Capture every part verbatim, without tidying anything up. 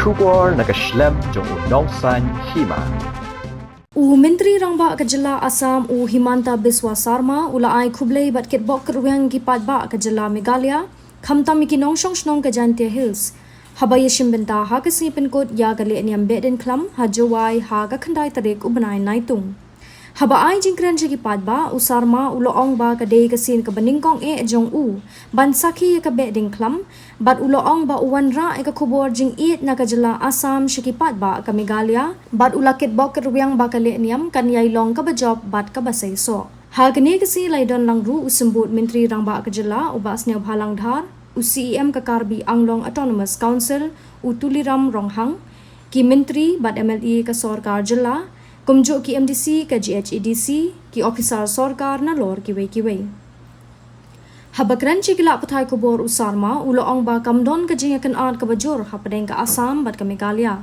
Khubor na ka shlem jong u Nongsaiñ Hima. U Myntri Rangbah ka Jylla Assam u Himanta Biswa Sarma u la ai khublei bad kitbok kitrwiang ki paidbah ka Jylla Meghalaya, khamtam ïa ki nongshong shnong ka Jaintia Hills, haba ïashim bynta ha ka sngi pynkut ïa ka lehniam Behdeiñkhlam ha Jowai ha ka khyndai tarik u bnai Naitung. Haba ai jingkren sha ki paidbah, u Sarma u la ong ba ka dei ka sien kaba nyngkong eh jong u ban sakhi ïa ka Behdeiñkhlam, bad u la ong ba u wanrah ïa ka khubor jingïeit na ka Jylla Assam sha ki paidbah ka Meghalaya, bad u la kitbok kitrwiang ba ka lehniam kan ïai long kaba jop bad kaba seisoh. Ha kane ka sngi la ïadon lang ruh u Symbud Myntri Rangbah ka Jylla, u Bah Sniawbhalang Dhar, u C E M ka Karbi Anglong Autonomous Council, u Tuliram Ronghang, ki Myntri bad M L A ka Sorkar Jylla, kumjuh ki M D C ka G H A D C, ki ophisar sorkar nalor kiwei kiwei. Haba kren sha ki lad pathai khubor u Sarma u la ong ba kam don ka jingïakynad kaba jur hapdeng ka Assam bad ka Meghalaya.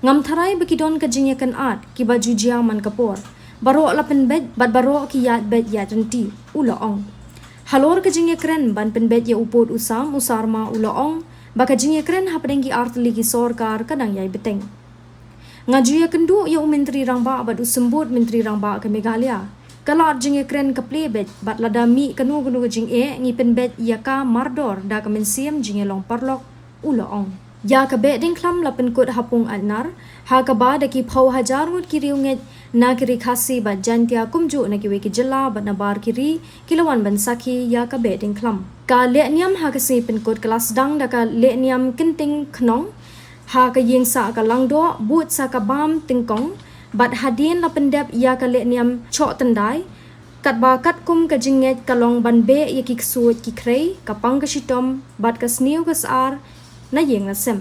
Ngam tharai ba ki don ka jingïakynad kiba ju jia man ka por. Baroh la pynbeit bad baroh ki ïaid beit ïaid ryntih, u la ong. Halor ka jingïakren ban pynbeit ïa u pud u sam, u Sarma u la ong ba ka jingïakren hapdeng ki artylli ki sorkar ka dang ïai bteng. Nga ju ïakynduh ïa u Myntri Rangbah bad u Symbud Myntri Rangbah ka Meghalaya. Ka lad jingïakren ka plie beit bad lada mih kano kano ka jingeh ngi pynbeit ïa ka mardor da ka mynsiem jingïalong paralok, u la ong. Ïa ka Behdeiñkhlam la pynkut ha Pung Aitnar, ha kaba da ki phew hajar ngut ki riewngeit na ki ri Khasi bad Jaintia kumjuh na kiwei ki jylla bad nabar ki ri ki la wan ban sakhi ïa ka Behdeiñkhlam. Ka lehniam ha ka sngi pynkut ka la sdang da ka lehniam kynting khnong ha ka ïing sah ka Langdoh bud sa ka bam tyngkong, bad hadien la pyndep ïa ka lehniam choh tyndai, katba katkum ka jingngeit ka long ban beh ïa ki ksuid ki khrei, ka pang ka shitom bad ka sniew ka sar na ïing na sem.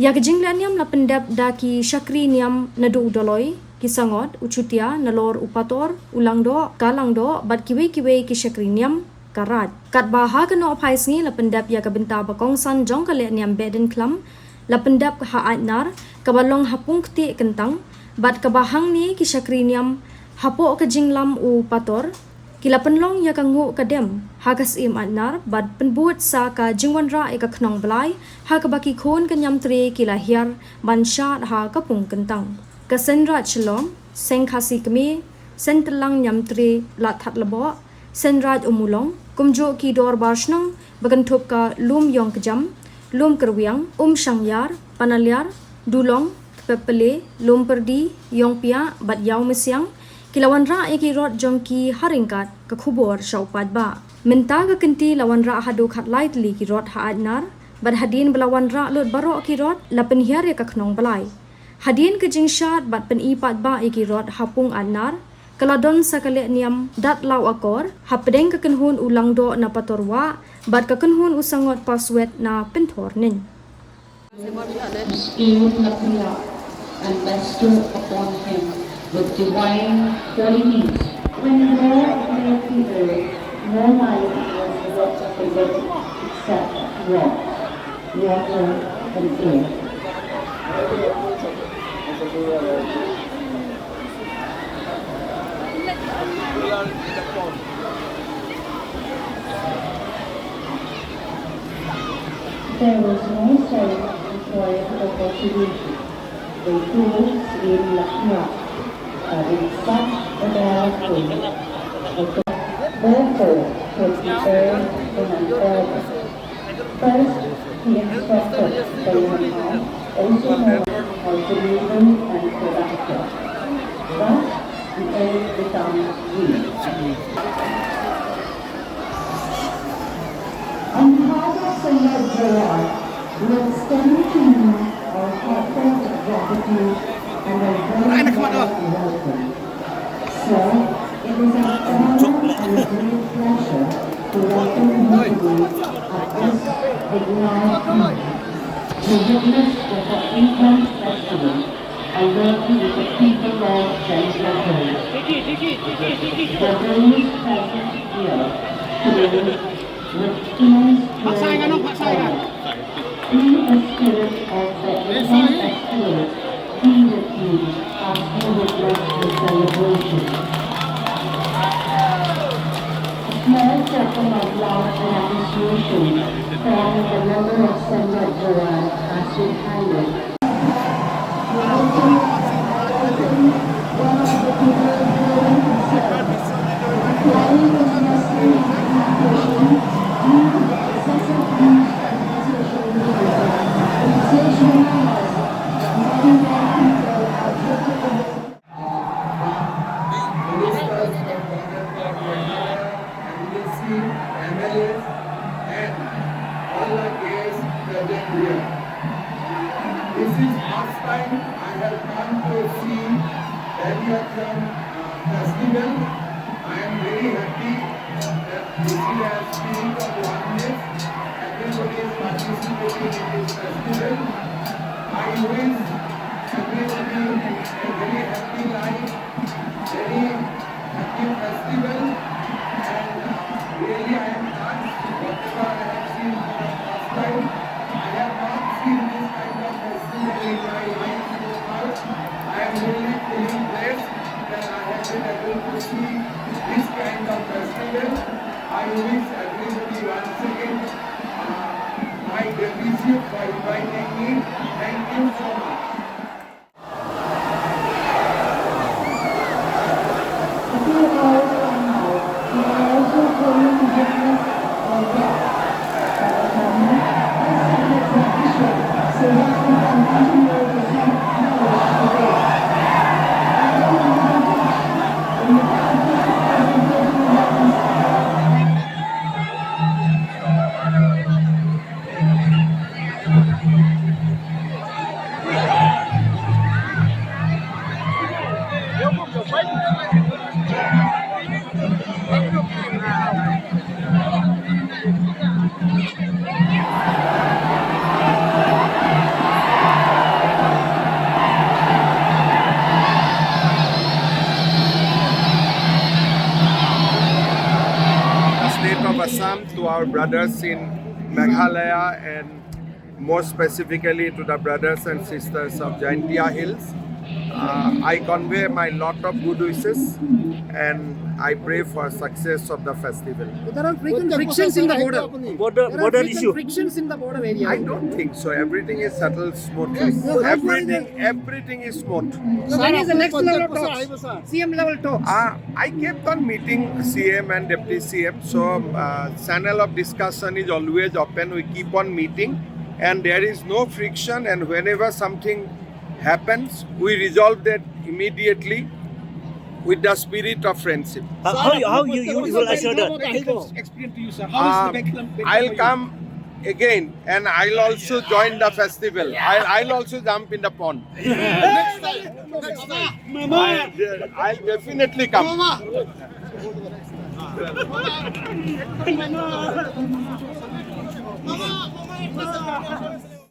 Ïa ka jinglehniam la pyndep da ki shakri niam naduh u Doloi, ki Sangot, u Chutia, nalor u Pator, u Langdoh, ka Langdoh bad kiwei kiwei ki shakri niam ka Raid. Katba ha ka Nohphaisngi la pyndep ïa ka bynta ba kongsan jong ka lehniam Behdeiñkhlam, la pyndep ha Aitnar, kaba long ha Pungktieh Kyntang, bad kaba hangne ki shakri niam hapoh ka jinglam u Pator ki la pynlong ïa ka nguh ka dem ha ka Syiem Aitnar bad pynbud sa ka jingwanrah ïa ka khnong Blai, ha kaba ki khun ka Niamtre ki la hiar ban shad ha ka Pung Kyntang. Ka Seiñ Raid Shillong, Seiñ Khasi Kmie, Seiñ Tyllang Niamtre Lad Thadlaboh, Seiñ Raid Ummulong, kumjuh ki dorbar shnong ba kynthup ka Lum Ïong Kjam, Lum Kyrwiang, Umshangïar, Panaliar, Dulong, Kpep Pale, Lum Pyrdi, Ïong Piah bad Ïaw Masiang, ki la wanrah ïa ki rot jong ki ha ryngkat ka khubor sha u paidbah. Mynta ka kynti la wanrah haduh khatlai tylli ki rot ha Aitnar, bad hadien ba la wanrah lut baroh ki rot, la pynhiar ïa ka khnong Blai. Hadien ka jingshad bad pyni paidbah ïa ki rot ha Pung Aitnar, ka la don sa ka lehniam Dat Law Akor hapdeng ka kynhun u Langdoh na Pator Wah bad ka kynhun u Sangot Paswet na Pynthorniñ. Bestowed upon him with divine qualities. When war appeared to earth, no life was left for them except war, water, and air. There was no self-employed opportunity. They too seemed luckier, uh, in such a direct way. Therefore, could be earned in an order. First, he instructed the young man, also known as the maiden and the raptor. Thus, the end becomes weak. On behalf of Seigneur Gerard, we extend to you our heartfelt gratitude and a very warm welcome. Sir, it is an honor and a great pleasure to welcome you today at this dignified event to witness the Behdeiñkhlam Festival along with the people of Jaintia Hills. For those present here today, with immense joy and pride. May the spirit of the Behdeiñkhlam Festival be with you as you witness the celebration. A small token of love and appreciation from the member of Seigneur Gerard has been handed. This is first time I have come to see Daliacham, uh, festival. I am very happy that this is a spirit of oneness. Everybody is participating in this festival. I wish everybody a very happy life, very happy festival, and, uh, really I am touched whatever I have seen for the first time. I have not seen this kind of festival in my life so far. I am really feeling blessed that I have been able to see this kind of festival. I wish everybody once again, uh, my gratitude for inviting me. Thank you so much. The state of Assam, to our brothers in Meghalaya and more specifically to the brothers and sisters of Jaintia Hills. Uh, I convey my lot of good wishes and I pray for success of the festival. There are frequent frictions in the border. Border, There are border frequent issue. Frictions in the border area. I don't think so. Everything is settled smoothly. Yes. Everything, everything is smooth. So when is the next level of talks? C M level talks. Uh, I kept on meeting C M and Deputy C M. So, uh, channel of discussion is always open. We keep on meeting, and there is no friction. And whenever something happens, we resolve that immediately with the spirit of friendship. How, how, you, how you, you, you will assure that? Explain to you, sir. How is the Beklam, Beklam I'll come again, and I'll also join the festival. I'll, I'll also jump in the pond. Next time, next time. I'll, I'll definitely come.